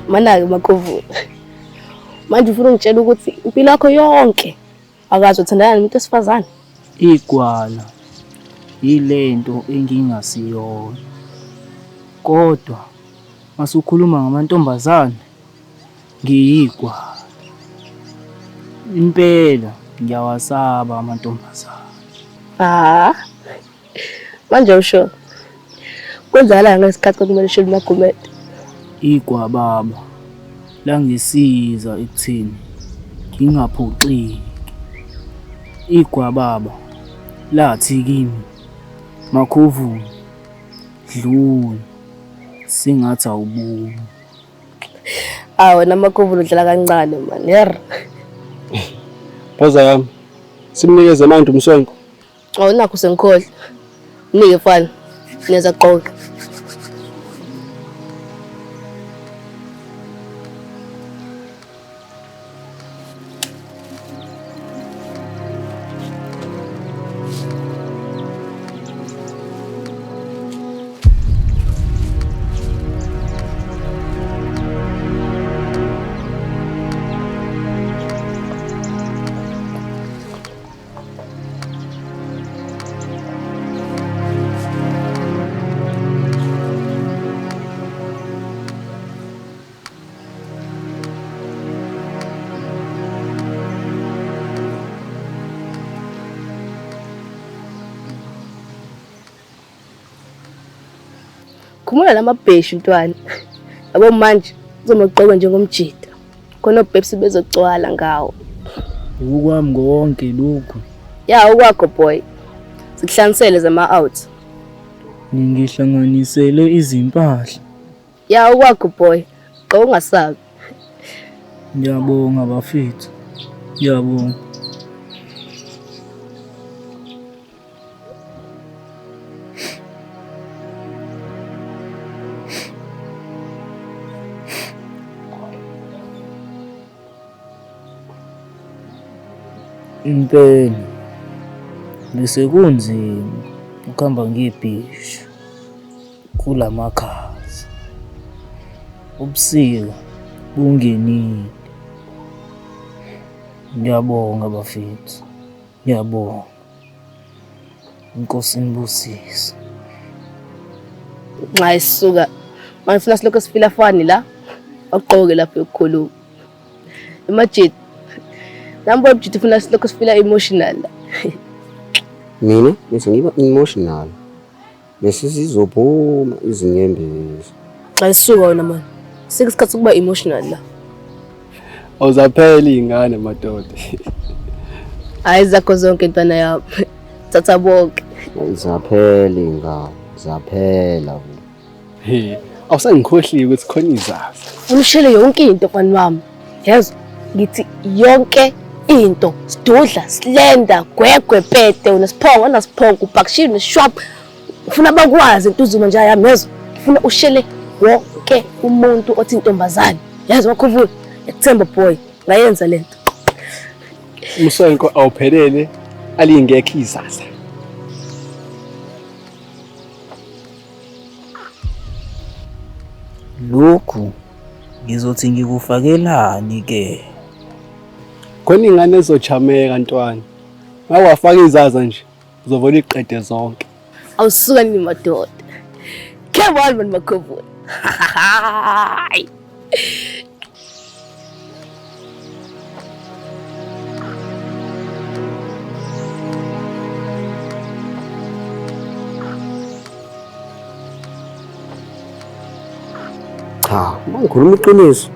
Mana-ke Makhovula. Manje ufuna ungitshela ukuthi impilo yakho yonke akaze uthandana nomuntu wesifazane? Igwala yilento engingasiyona. Kodwa masukhuluma ngamantombazane ngiyigwala. Impela ngiyawasaba amantombazane. Ah. Manje usho kwenzakalani ngesikhathi kwakumele ushele uMagumede? Igwababa langisiza ekutheni ngingaphoxeki. Igwababa lathi kimi, Makhovula, dlula, sengathi awuboni. Ah wena Makhovula udlala kancane man. Yer. Phoza yami. Simnikeze manje umswenko. Oh nakho sengikhohlwa. Mnike mfana. Neza qoqa. Khumula lamabheshu mntwana. Yabo manje uzomagqoka njengomjita. Khona obabes bezogcwala ngawo. Okwami konke lokhu. Ya okwakho boy. Sikuhlanganisele zama out. Ningihlanganisele izimpahla. Ya okwakho boy. Gqoka ungasabi. Ngiyabonga bafethu. Ngiyabonga. Impela bese kunzima ukuhamba ngebhishi kulamakhaza. Ubusika bungenile. Ngiyabonga bafethu, ngiyabonga. Inkosi inibusise. Nxa isuka manje funa silokho sifila fani la awugqoke lapho yokukhuluma. Imagine. Nami boy funa silokho sifila emotional la. Mina bese ngiba emotional. Bese zizophuma izinyembezi. Xa isuka wena mani. Sike isikhathi sokuba emotional la. Awuzaphela iy'ngane madoda. Hayi zakho zonke ntwana yami. Thatha bonke. Zaphela iy'ngane, zaphela. He, awusangikhohliwe ukuthi khona izaza. Funa ushele yonke into mfana wami. Yezwa ngithi yonke into sidudla slender gwegwe pete unesiphongo unasiphongo ubhakishile uneshwap ufuna bakwazi intuzuma nje yami yezwa ufuna ushele wonke umuntu othi intombazane yezwa makhuvula yakuthemba boy ngayenza lento Umswenko awuphelele alingekho izaza. Lokhu ngizothi ngikufakelani ke? Khona ingane ezochameka ntwana. Ngawafaka izaza nje uzovela iqede zonke. Awusuka nini madoda. Come on man makhuvula. Cha, uma ngikhuluma iqiniso,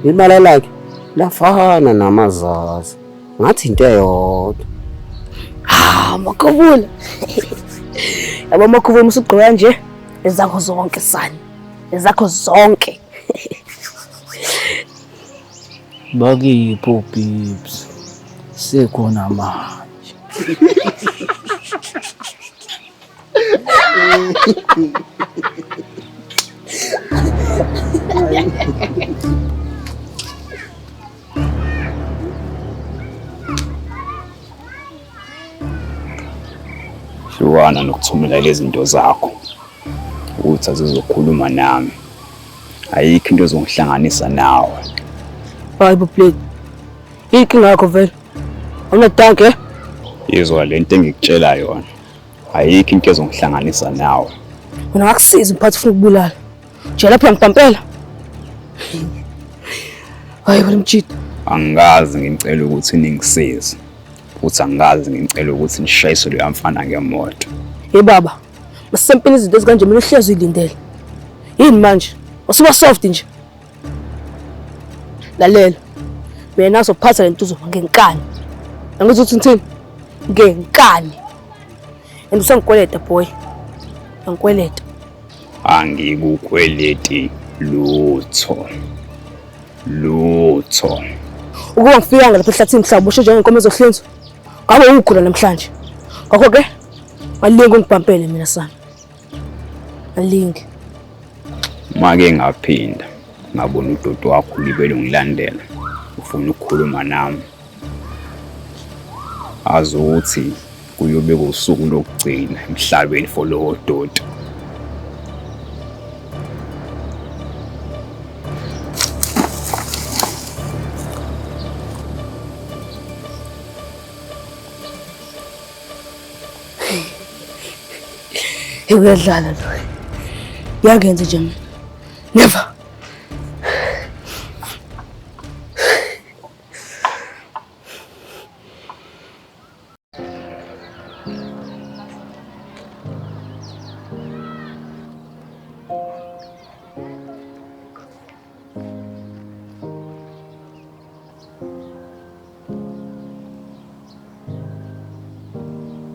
ibala lakhe lafana namazaza. Ngathi into eyodwa. Ah, makhuvula. Yabo makhuvula usugqoka nje ezakho zonke sani. Ezakho zonke. Bakiphi obibs? Sekhona manje. Hlukana nokuthumela lezi zinto zakho ukuthi azizokhuluma nami. Ayikho into ezongihlanganisa nawe. Hayi bo Blade. Inkinga yakho vele. Awunadanke eh? Yizwa lento engikutshela yona. Ayikho into ezongihlanganisa nawe. Wena ngakusiza umphathi ufuna ukubulala. Nje lapha uyangibhampela. Hayi wena mjita. Angikaze ngicela ukuthi ningisize. Futhi angikaze ngicela ukuthi nishayise loya mfana ngemoto. Hey baba, masempini izinto ezikanje mina uhlezi uyilindele. Yini manje? Usuba soft nje. Lalela. Mina nazophatha lento uzoba ngenkani. Angizwa ukuthi ngithini? Ngenkani. And usangikweleta boy. Angikweleta. Angikukweleti lutho. Lutho. Ukuba ngifikanga lapha ehlathini mhlawumbe usho njengenkomo ezohlinzwa. Ngabe ugula namhlanje. Ngakho ke alinge ungibhampele mina sana. Alinge. Make ngaphinda ngabona udoti wakho ulibele ungilandela ufuna ukukhuluma nami. Azi ukuthi kuyobe kuwusuku lokugcina emhlabeni for lowo doti. Uyadlala lo. Yakenza nje mina. Never.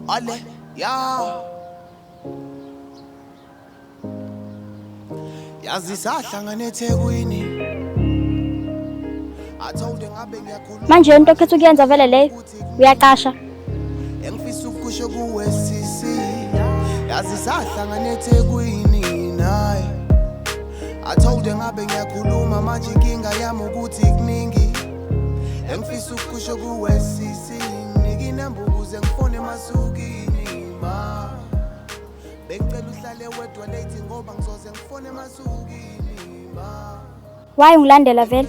Ale ya yazi sahlangana eThekwini athonde ngabe ngiyakhuluma Manje into okhetha ukuyenza vele leyo uyaqasha. Engifisa ukusho kuwe sisi yazi sahlangana eThekwini naye athonde ngabe ngiyakhuluma manje inkinga yami ukuthi kuningi engifisa ukusho kuwe sisi nginike inamba ukuze ngifone emasukini ma bengicela uhlale wedwa late ngoba ngizoze ngifone emasukini ma Why ungilandela vele?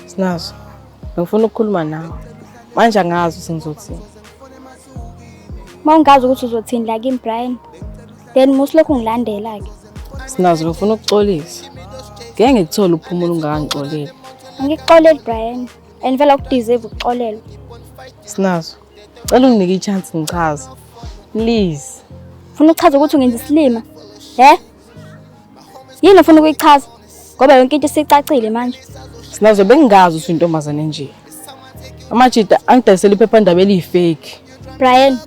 Sinazo. Ngifuna ukukhuluma nawe. Manje angazi ukuthi ngizothini. Uma ungazi ukuthi uzothini la kimi Brian, then musilokhu ungilandela ke. Sinazo ngifuna ukuxolisa. Ngeke ngikuthole ukuphumula ungakangixoleli. Angikuxoleli Brian, and vele akudeserve ukuxolelwa. Sinazo. Cela unginike i-chance ngichaze. Please. Ufuna ukuchaza ukuthi ungenza isilima? He? Yini ufuna ukuyichaza? Ngoba yonke into isicacile manje. Sinazo bengingazi ukuthi uyintombazane nje. Amajita angidayisela iphephandaba eliyifake. Brian,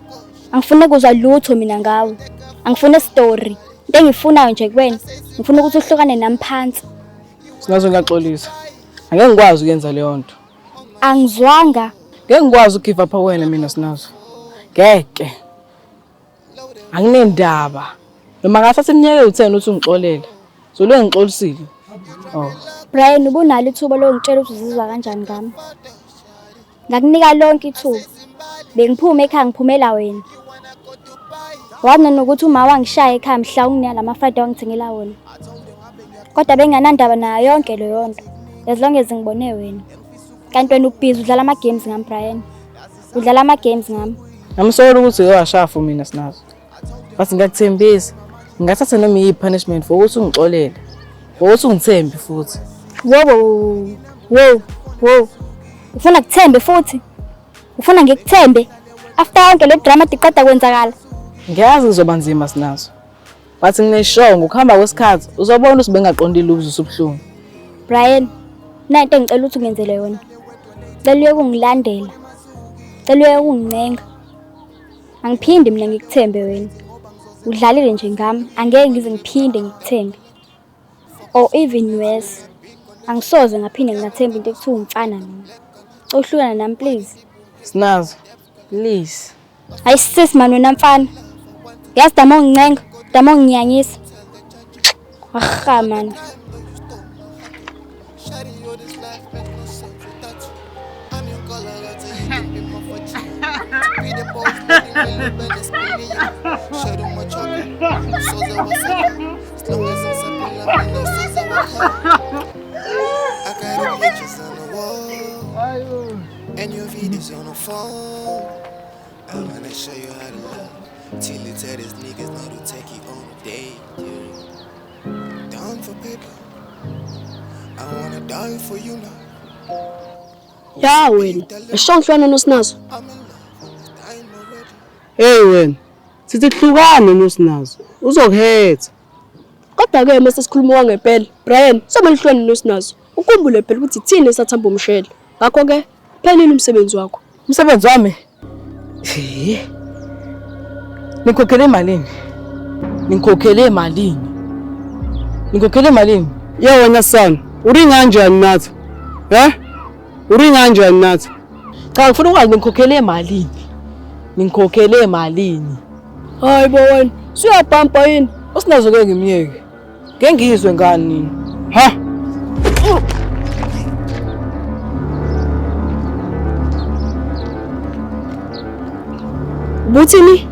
angifuni kuzwa lutho mina ngawe. Angifuni story. Into engiyifunayo nje kuwena, ngifuna ukuthi uhlukane nami phansi. Sinazo ngiyaxolisa. Angeke ngikwazi ukuyenza leyo nto. Angizwanga. Ngeke ngikwazi ukugive up wena mina Sinazo. Ngeke. Anginendaba. Noma ngathatha iminyaka ewu-10 uthi ungixolele. Zolo ngixolisile. Oh. Brian, ubunalo ithuba lokungitshela ukuthi uzizwa kanjani ngami. Ngakunika lonke ithuba. Bengiphuma ekhaya ngiphumela wena. Wazi nanokuthi uma wangishaya ekhaya mhla unginika lama Friday wangithengela wona. Kodwa benginganandaba nayo yonke leyo nto. As long as ngibone wena. Kanti wena ubhizi udlala ama games ngami Brian. Udlala ama games ngami. Ngamsola ukuthi uyawashafu mina Sinazo. But ngiyakuthembisa. Ngingathatha noma iyi punishment for ukuthi ungixolele. For ukuthi ungithembe futhi. Wo wo wo. Ufuna kuthembe futhi? Ufuna ngikuthembe? After yonke le drama iqeda kwenzakala. Ngiyazi kuzoba nzima Sinazo. But ngineshow ngokuhamba kwesikhathi uzobona ukuthi bengaqondile ukuzwisa ubuhlungu. Brian, nento engicela ukuthi ungenzele yona. Cela uye kungilandela. Cela uye kungincenga. Angiphindi mina ngikuthembe wena. Udlalile nje ngami, angeke ngize ngiphinde ngikuthembe. Or even worse, angisoze ngaphinde ngingathemba into ekuthiwa umfana mina. Uhlukana nami please. Sinazo, please. Hayi sis man wena mfana. Yazi dama ungincenga, dama unginyanyisa. Aha man. I got the pictures on the wall and your videos on the phone. I wanna show you how to love. Till you tell these niggas not to take you on a date. Yeah. Down for paper. I wanna die for you now. Ya wena, esonhlwana nosinazo. I'm in love. It's time already. Hey wena, sithi hlukane nosinazo. Uzokuhetha. Kodwa ke mase sikhuluma ngempela, Brian, somele uhlukane nosinazo. Ukhumbule phela ukuthi thina esathamba umshele. Ngakho ke phelile umsebenzi wakho. Umsebenzi wami. He. Nikhokhele malini? Nikhokhele malini? Nikhokhele malini? Ye wena son, uri kanjani nathi? He? Uri kanjani nathi? Cha ngifuna ukwazi nikhokhele malini? Nikhokhele malini? Hayi bo wena, suyabhampa yini? Usinazo ke ngimyeke. Ngeke ngizwe ngani nini? Ha? Ubuthini?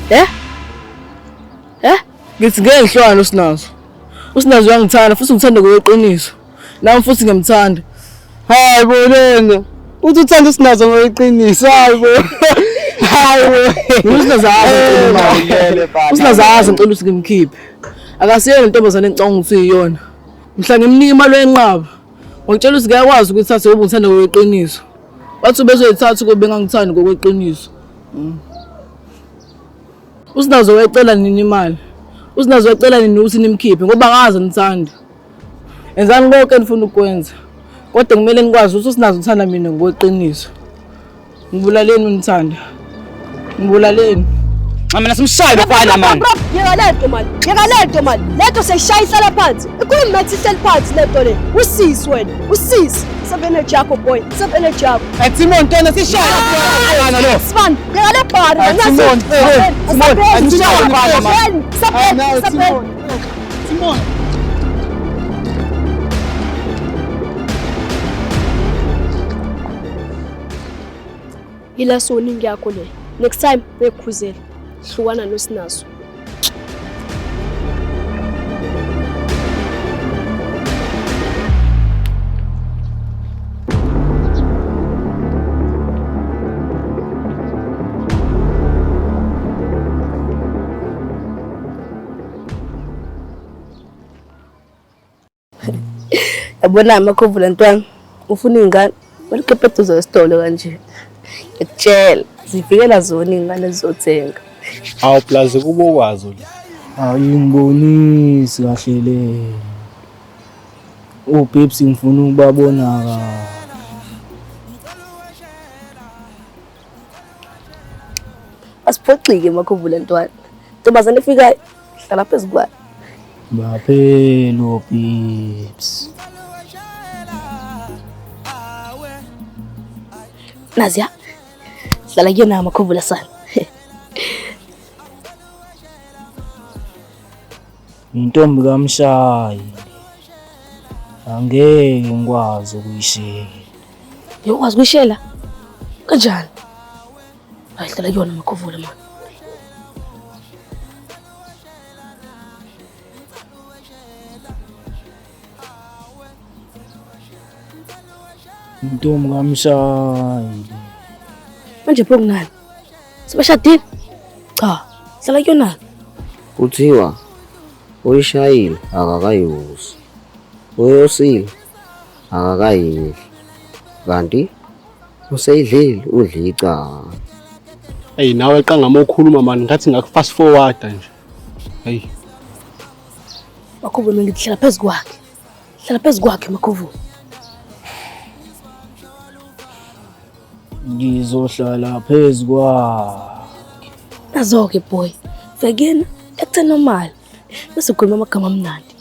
Eh? Eh? Ngithi ngeke ngihlukane usinazo. Usinazo uyangithanda futhi ngithanda ngokweqiniso. Nami futhi ngiyamthanda. Hayi bo lena. Uthi uthanda usinazo ngokweqiniso. Hayi bo. Hayi bo. Usinazo azi. Usinazo azi ngicela ukuthi ngimkhiphe. Akasiyena intombazane engicabanga ukuthi iyona. Mhla ngimnika imali wenqaba. Wangitshela ukuthi ngiyakwazi ukuyithatha ngoba ngithanda ngokweqiniso. Wathi ubezoyithatha ukuba bengangithandi ngokweqiniso. Usinazo wayecela nini imali? Usinazo wayecela nini ukuthi nimkhiphe ngoba ngazi nithanda. Enzani konke enifuna ukwenza. Kodwa kumele nikwazi ukuthi usinazo uthanda mina ngokweqiniso. Ngibulaleni unithanda. Ngibulaleni. Cha mina simshaye lo mfana man. Yeka lento mani, yeka lento mani. Lento seyishaya ihlala phansi. Ikhuluma nathi ihleli phansi lento le. Usisi wena, usisi. Save energy yakho boy, save energy yakho. Timon ntwana sishaye mfana lo. Sifan, yeka le bhari. Timon, Timon, Timon, Timon. Timon. Timon. Ila soni yakho le. Next time ngikukhuzela. Hlukana nosinazo. Yabona amakhovula ntwana, ufuna iy'ngane, welikhephe eduze esitolo kanje. Ngiyakutshela, zifikela zona iy'ngane zizothenga. Awu plaza kubo kwazo le. Ayingibonisi kahle le. Obabes ngifuna ukubabona kahle. Asiphoxike makhovula ntwana. Ntombazane efikayo, hlala phezu kwayo. Baphela obabes. Naziya, hlala kuyona amakhovula sana. Intombi kaMshayi. Angeke ngikwazi ukuyishela. Uyokwazi ukuyishela? Kanjani? Hayi hlala kuyona amakhovula mani. Intombi kaMshayi. Manje pho kunani? Sebeshadile? Cha, hlala kuyona. Kuthiwa uyishayile akakayuzi, uyosile akakayidli, kanti useyidlile udla icala. Hey nawe qanga uma ukhuluma mani ngathi ngaku fast forward nje. Hey. Makhovula ngithi hlala phezu kwakhe. Hlala phezu kwakhe makhovula. Ngizohlala phezu kwakhe. Nazo-ke boy, fekena ekuthe normal. Bese ukhuluma amagama amnandi.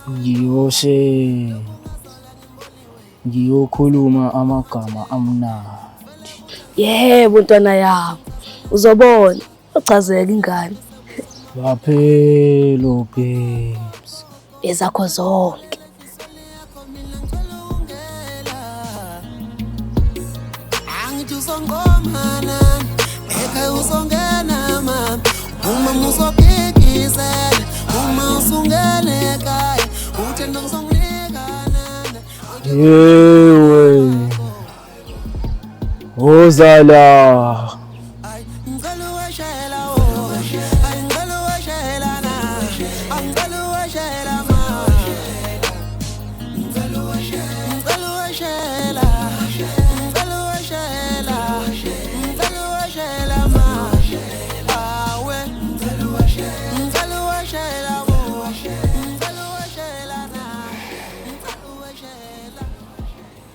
Ngiyoshela. Ngiyokhuluma amagama amnandi. Yebo ntwana yami, uzobona uchazeka ingane. Baphela obabes. Ezakho zonke. Angithi uzongoma nami, ekhaya uzongena mama. Uma uzogigizela, uma Usungene ekhaya uthando ngizonginika nana. Yewe. Woza la. Ngicela uweshela oh, ay ngicela uweshela na, angicela uweshela ma, ngicela uweshela, ngicela uweshela, ngicela uweshela, ngicela uweshela ma, awe ngicela uweshela, ngicela uweshela bo, ngicela uweshela na, ngicela uweshela.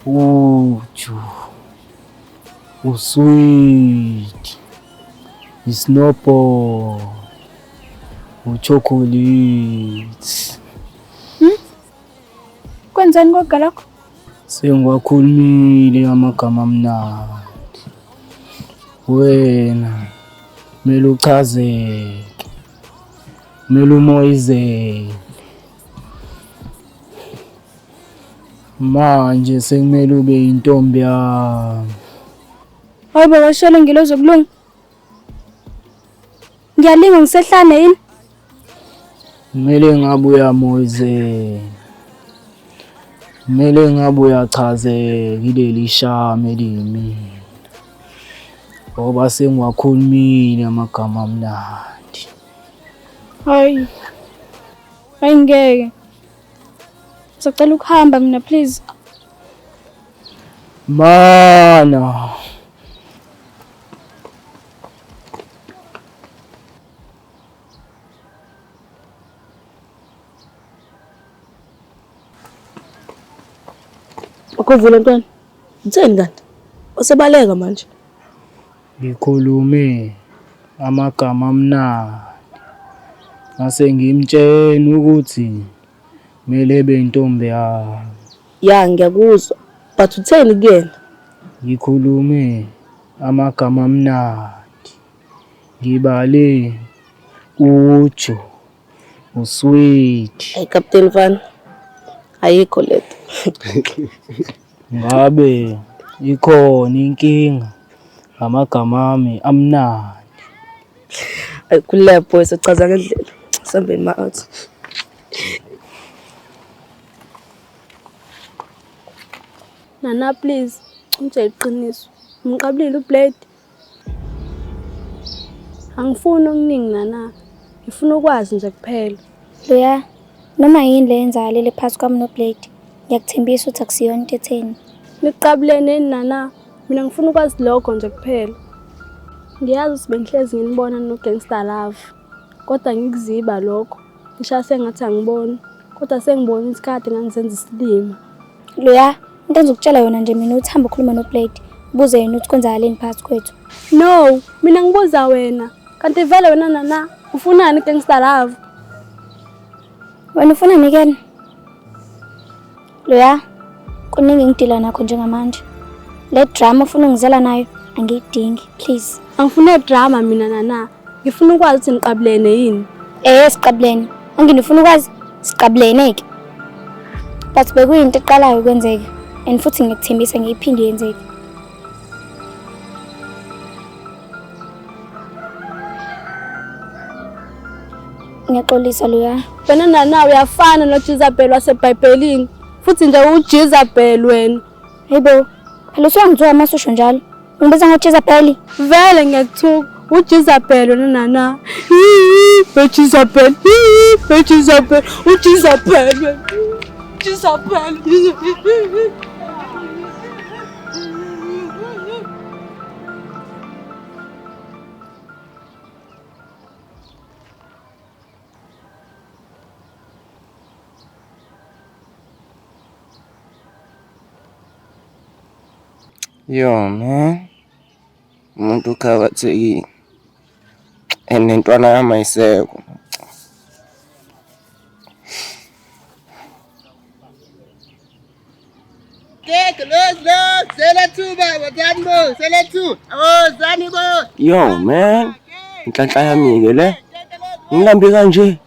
Uju. Usweet. Isnowball. Uchocolate. Kwenzani konke lokho? Sengiwakhulumile amagama amnandi. Wena kumele uchazeke. Kumele umoyizele. Manje sekumele ube intombi yami. Hayi bo washela ngilozo kulunga. Ngiyalinga ngisehlane yini? Kumele ngabe uyamoyizela. Kumele ngabe uyachazeka ileli shame eliyimina. Ngoba sengiwakhulumile amagama amnandi. Hayi. Hayi ngeke. Ngizocela ukuhamba mina please. Mana. Ukuvula ntwana. Utheni kanti? Usebaleka manje. Ngikhulume amagama amnandi. Ngase ngimtshela ukuthi kumele ebe intombi yami. Ya ngiyakuzwa. But utheni kuyena? Ngikhulume amagama amnandi. Ngibale uju, usweet. Hey Captain Van. Ayikho lento. Ngabe ikhona inkinga ngamagama ami amnandi? Ay khululeka boys uchaza ngendlela. Sambeni ma out. Nana please, ungitshele iqiniso. Umqabulile uBlade? Angifuni okuningi Nana. Ngifuna ukwazi nje kuphela. Loya, noma yini le yenzakalile phakathi kwami noBlade, ngiyakuthembisa ukuthi akusiyona into etheni. Niqabulene yini Nana? Mina ngifuna ukwazi lokho nje kuphela. Ngiyazi ukuthi bengihlezi nginibona no-Gangster Love. Kodwa ngikuziba lokho. Ngishaya sengathi angiboni. Kodwa sengibona ukuthi kade ngangizenza isilima. Loya, into engizokutshela yona nje mina uthi hamba ukhuluma noBlade, ubuze yena ukuthi kwenzakaleni phakathi kwethu. No, mina ngibuza wena. Kanti vele wena Nana ufunani Gangster Love? Wena ufuna nikeni? Loya, kuningi engidila nakho njengamanje. Le drama ufuna ungizela nayo angiyidingi, please. Angifune drama mina Nana. Ngifuna ukwazi ukuthi niqabulene yini. Siqabulene. Angini ufuna ukwazi? Siqabulene ke. But bekuyinto eqalayo ukwenzeka and futhi ngiyakuthembisa ngiyiphinde yenzeke. Ngiyaxolisa Loya. Wena Nana uyafana noJezebel waseBhayibhelini. Futhi nje uJezebel wena. Hayibo, phela usuyangithuka uma ususho njalo. Ungibiza ngoJezebel? Vele ngiyakuthuka. uJezebel wena Nana. uJezebel. uJezebel. uJezebel wena. Jezebel. Yo man, umuntu ukhawathekile and nentwana yami ayisekho. Yo man, inhlanhla yami-ke le. Ngilambe kanje.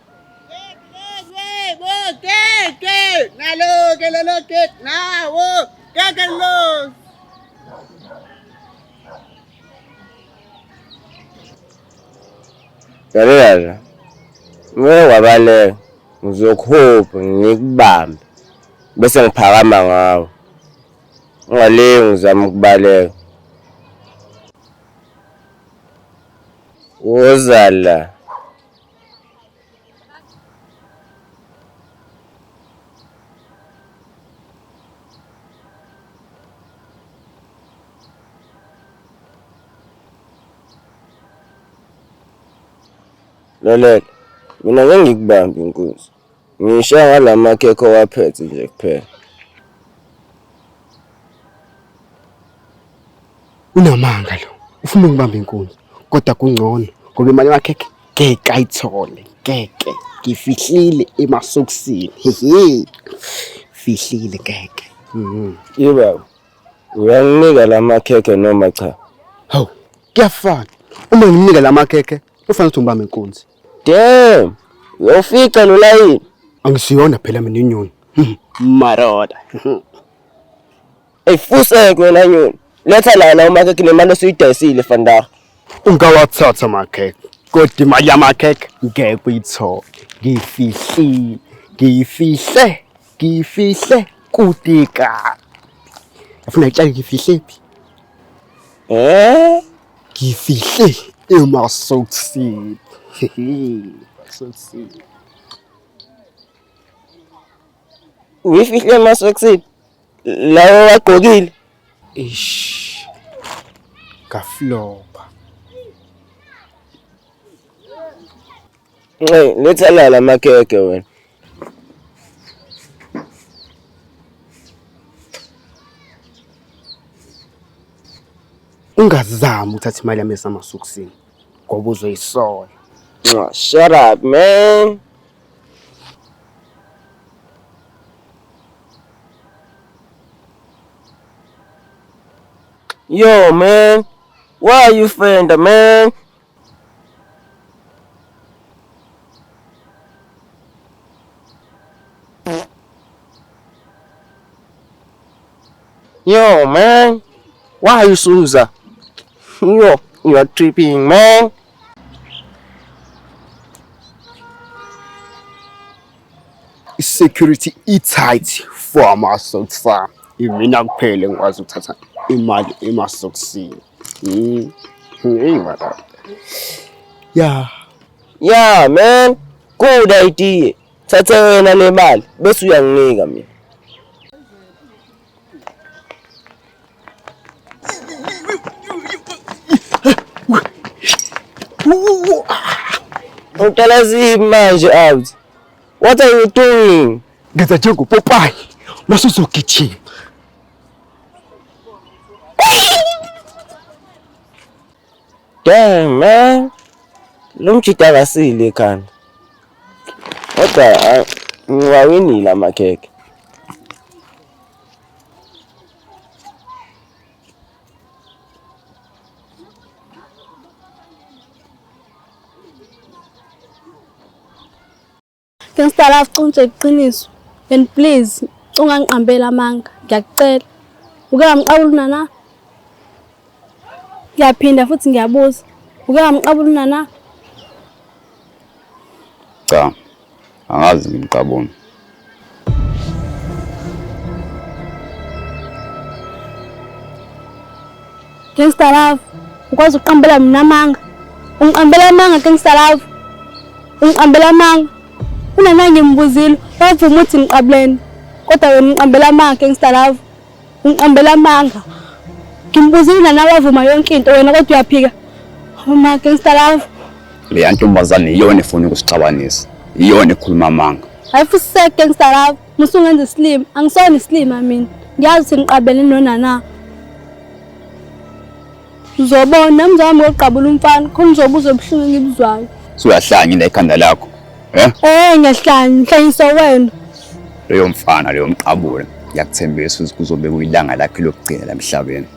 Lalela la. Ngeke wabaleka. Ngizokuhopha ngikubambe bese ngiphakama ngawe. Ungalingi uzama ukubaleka. Woza la. Lalela, mina ngeke ngikubambe inkunzi. Ngishaya ngala makhekhe owaphethe nje kuphela. Unamanga lo. Ufuna ukubamba inkunzi. Kodwa kungcono ngoba imali yamakhekhe ngeke ayithole. Ngeke. Ngifihlile emasokisini. Hehe. Fihlile ngeke. Mhm. Yebo. Uyanginika la makhekhe noma cha? Hawu, kuyafana. Uma ngimnika la makhekhe, ufanele ukuthi ngibambe inkunzi. Damn! Uyofica lo layini. Angisiyona phela mina inyoni. Maroda. Ey fusek wena nyoni. Letha la la umakhekhe nemali osuyidayisile Vandag. Ungawathatha amakhekhe. Kodwa imali yamakhekhe ngeke uyithole. Ngifihlile. Ngiyifihle. Ngiyifihle kude kabi. Afuna ngitshale ngifihle phi? Eh? Ngifihle emasokisini. Masokisini. Uyifihle emasokisini? Lawo wagqokile. Ish. Ngaflopa. Nxe, letha la la makhekhe wena. Ungazami ukuthatha imali yami esamasokisini ngoba uzoyisola. Nxa, shut up man. Yo man, why you fender man? Yo man, why you Suza? Yo, you are tripping man. I-security i-tight for amasocks ami. Imina kuphela engikwazi ukuthatha imali emasokisini. Mm. Hey madam. Yeah. Yeah man, good idea. Thatha wena le mali bese uyanginika mina. Uqala ziphi manje out? What are you doing? Ngenza njengopopayi mase uzogijima. Damn man. Lo mjita akasile ekhanda. Kodwa ngiwawinile amakhekhe. Gangsta love cuntshe iqiniso. And please ungangiqambeli amanga. Ngiyakucela. Uke wamqabula unana? Ngiyaphinda futhi ngiyabuza. Uke wamqabula unana? Cha. Angazi ngimqabule. Gangsta love, ukwazi ukuqambela mina amanga. Ungiqambela amanga gangsta love. Ungiqambela amanga. Unana ngimbuzile, wavuma ukuthi ngiqabulene. Kodwa wena ungiqambela amanga gangsta love. Ungiqambela amanga. Ngimbuzile nana wavuma yonke into wena kodwa uyaphika. Mama gangsta love. Leya ntombazane iyona efuna ukusixabanisa. Iyona ekhuluma amanga. Hayi futhi sek gangsta love. Musungenza isilima, angisona isilima mina. Ngiyazi ukuthi ngiqabele nonana. Uzobona mzami ngokuqabula umfana, khona uzobuza ubuhlungu engibuzwayo. Suyahlanya la ekhanda lakho. Eh? Eh ngiyahlanya, ngihlanyiswa wena. Leyo mfana leyo mqabula. Ngiyakuthembisa ukuthi kuzobe kuyilanga lakhe lokugcina la emhlabeni.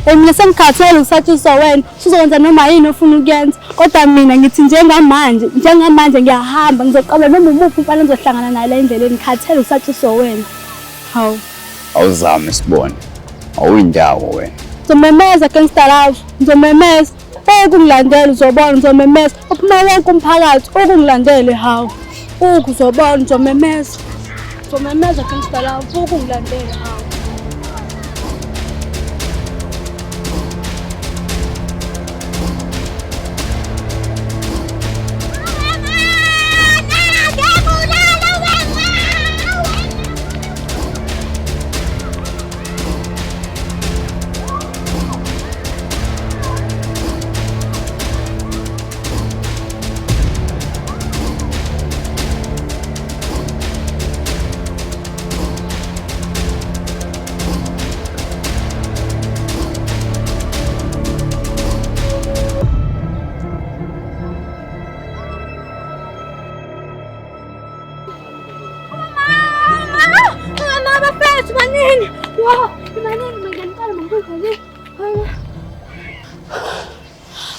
Eh mina sengikhathele ngisatshiswa wena, usuzokwenza noma yini ofuna ukuyenza. Kodwa mina ngithi njengamanje, njengamanje ngiyahamba ngizoqabula noma umuphi umfana engizohlangana naye la endleleni, ngikhathele usatshiswa wena. Hawu. Awuzame sibone. Awuyindawo wena. Ngizomemeza gangsta love, ngizomemeza. Ukungilandela uzobona ngizomemeza. Uphuma wonke umphakathi ukungilandele hawu. Buka uzobona uzomemeza. Uzomemeza gangster love, buka ungilandele hawu.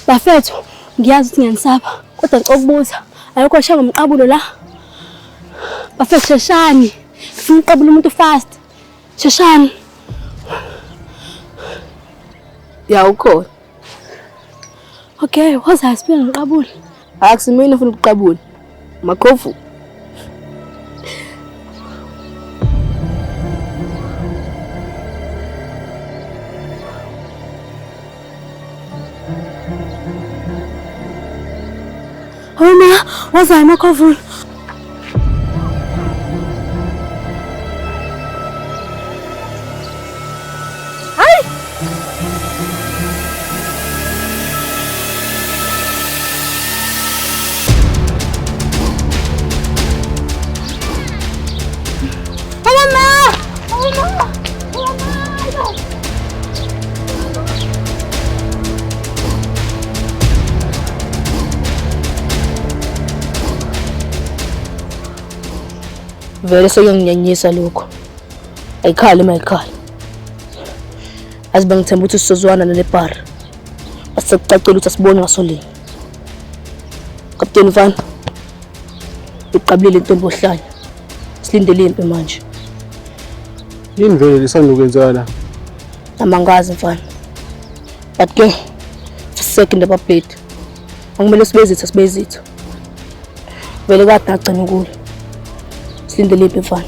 Bafethu, ngiyazi ukuthi ngiyanisaba, kodwa ngicela ukubuza, ayikho oshaya ngomqabulo la? Bafethu sheshani, ngifuna ukuqabula umuntu fast. Sheshani. Ya ukhona. Okay, woza sifike ngiqabule. Akusimina ufuna ukuqabula. Makhofu. Hawu ma, woza makhofu. Vele sekuyanginyanyisa lokho. Ayikhali mayikhali. Azi bangithemba ukuthi sizozwana nale bar. Basekucacela ukuthi asiboni ngasolinye. Kapteni mfana. Iqabulile intombi ohlanya. Silindele impi manje. Yini vele lisanda ukwenzeka la? Amangazi mfana. But ke second ababhedi. Akumele sibezitha sibezitha. Vele kade ngagcina ukulo. Silindele impi mfana.